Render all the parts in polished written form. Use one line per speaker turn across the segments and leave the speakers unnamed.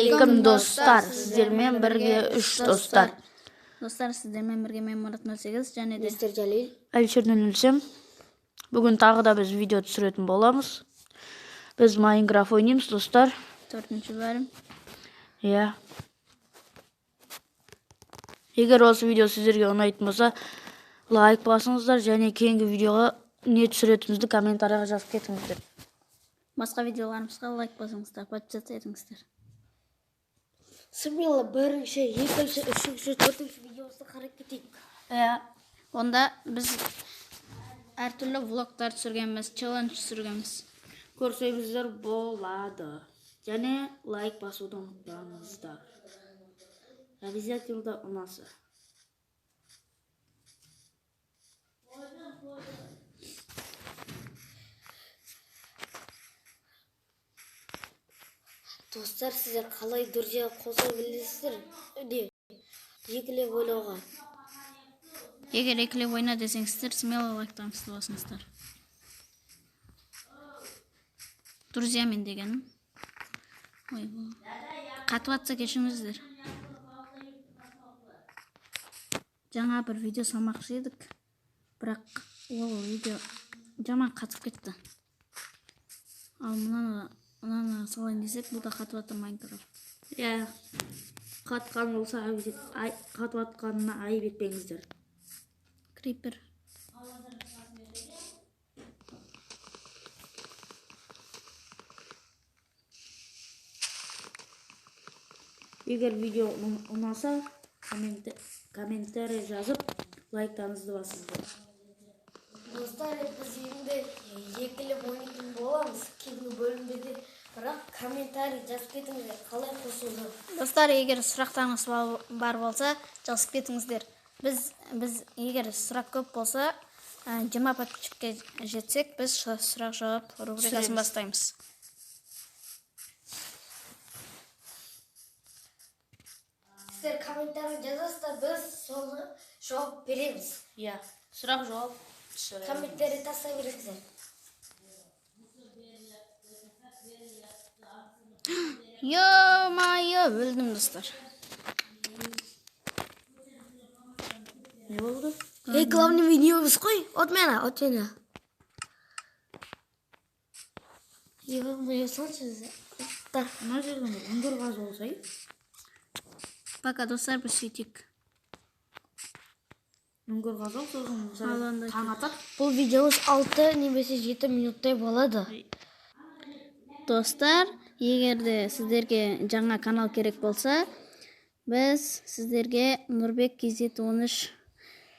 Ассалаумағалейкум, достар! Сіздермен бірге үш достар.
Достар, сіздермен бірге мен, Мұрат 08, және де
Мистер Жалил.
Әлішер 07. Бүгін тағы да біз видео түсіретін боламыз. Біз Майнкрафт ойнаймыз, достар.
Төртінші бөлім.
Иә. Егер осы видео сіздерге ұнайтын болса, лайк басыңыздар және кейінгі видеоға не түсіретінімізді комментарийға жазып кетіңіздер.
Басқа видеоларымызға лайк басыңыздар, подписаться етіңіздер.
Смело бірінші, екінші, үшінші, төртінші видеомызды қарап кетейік.
Иә.
Онда біз әртүрлі влогтар түсіргенбіз, челлендж түсіргенбіз.
Көрсеңіздер болады. Және лайк басуды ұмытпаңыздар. Обязательно ұнаса.
Достар, сіздер қалай друзья қоса білесіздер? Не, екілеп ойнауға.
Егер екілеп ойна десеңіздер, смело лайктарыңызды басыңыздар. Друзьямен дегенім. Ой, бұл. Қатып атса кешіріңіздер. Жаңа бір видео салмақшы едік, бірақ ол видео жаман қатып кетті. Ал мынаны салайын десек, бұл да қатып жатыр, Майнкрафт.
Иә. Қатқан болса, қатып атқанына айып етпеңіздер.
Крипер.
Егер видео ұнаса, комментарий жазып, лайктарыңызды басыңыздар.
Достар, біз енді екілеп ойнайтын боламыз кейінгі бөлімде де, бірақ комментарий жазып кетіңіздер қалай қосуды.
Достар, егер сұрақтарыңыз бар болса, жазып кетіңіздер. Біз егер сұрақ көп болса, 20 подписчикке жетсек, біз сұрақ жауап рубрикасын
Түсіреміз.
бастаймыз.
Сіздер комментарий жазасыздар, біз соны жауап береміз.
Иә, сұрақ жауап түсіреміз.
Комментарий тастай беріңіздер.
Ё-моё, өлдім, достар.
Не болды?
Эй, главный видеомыз қой. Отмена, отмена. Ё-моё, салшы. Да.
Мына жерден бір үңгір қазып алсай.
Пока, достар, біз сөйтейік.
Үңгір қазып, сосын
Ал онда
таң атады.
Бұл видеомыз 6 немесе 7 минуттай болады.
Достар, егер де сіздерге жаңа канал керек болса, біз сіздерге Нұрбек KZ13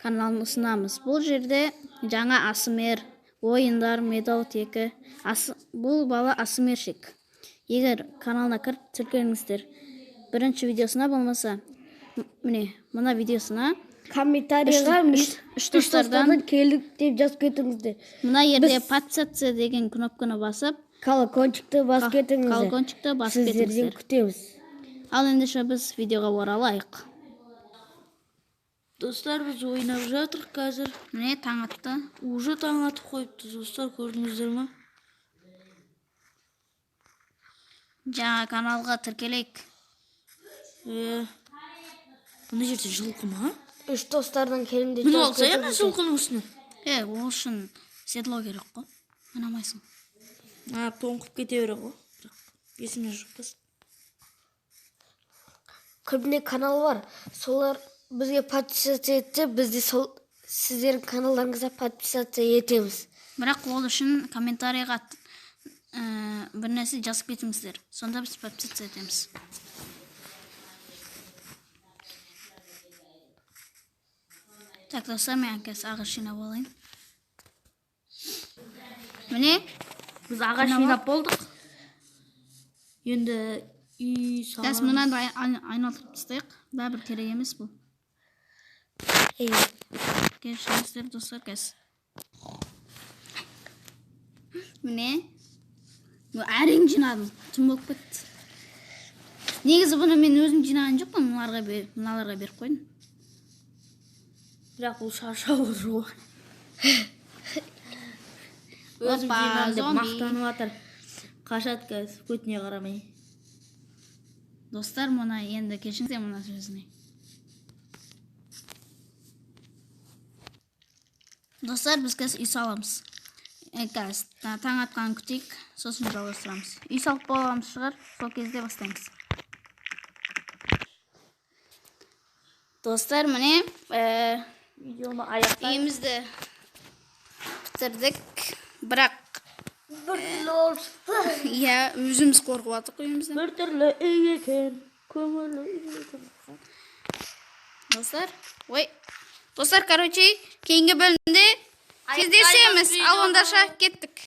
каналын ұсынамыз. Бұл жерде жаңа АСМР, ойындар, медал текі. Бұл бала АСМРщик. Егер каналына кіріп тіркеліңіздер. Бірінші видеосына болмаса, міне, мына видеосына
Комментарийға
үш достардан
келдік деп жазып кетіңіздер.
Мына жерде подписаться деген кнопканы басып,
Колокольчикті басып кетіңіздер.
Колокольчикті басып
Сіздерден
кетіңіздер.
күтеміз.
Ал ендеше біз видеоға оралайық.
Достар, біз ойнап жатырық қазір.
Міне, таң атты.
Уже таң атып қойыпты, достар, көрдіңіздер ме?
Жаңа каналға тіркелейік.
Е, мына жерде жылқы ма?
Үш достардан келін деп
Мініп
жазып
алсай ана
кетіңіздер.
жылқының үстіне.
Е, ол үшін седло керек қой. Міне алмайсың.
А, тоңқып кете береді ғой. Бірақ есімде жоқ бас.
Көбіне канал бар. Солар бізге подписаться етсе, біз де сол сіздердің каналдарыңызға подписаться етеміз.
Бірақ ол үшін комментарийға бір нәрсе жазып кетіңіздер. Сонда біз подписаться етеміз. Так, достар, мен қазір ағаш жинап алайын. Міне,
Біз ағаш жинап болдық. Енді үй
қазір
саламыз.
мынаны айналдырып тастайық. Бәрібір керек емес бұл.
Ей,
Кешіріңіздер, достар, қазір. Міне. Бұл әрең жинадым. Түн болып кетті. Негізі бұны мен өзім жинаған жоқпын, мыналарға беріп қойдым.
Бірақ бұл шаршап отыр ғой. Өзім
Опа,
жинадым деп
зомби.
мақтанып жатыр. Қашады қазір, көтіне қарамай.
Достар, мұны енді кешіріңіздер мына сөзіне. Достар, біз қазір үй саламыз. Қазір таң атқанын күтейік, сосын жалғастырамыз. Үй салып боламыз шығар, сол кезде бастаймыз. Достар, міне
Видеоны аяқтаймыз.
Үйімізді бітірдік, бірақ
Бір түрлі болып шықты.
Иә, өзіміз қорқып жатырмық үйімізден.
Бір түрлі үй екен. Көңілді үй екен.
Достар, ой, достар, короче, кейінгі бөлімде кездесеміз. Ал ондаша, кеттік.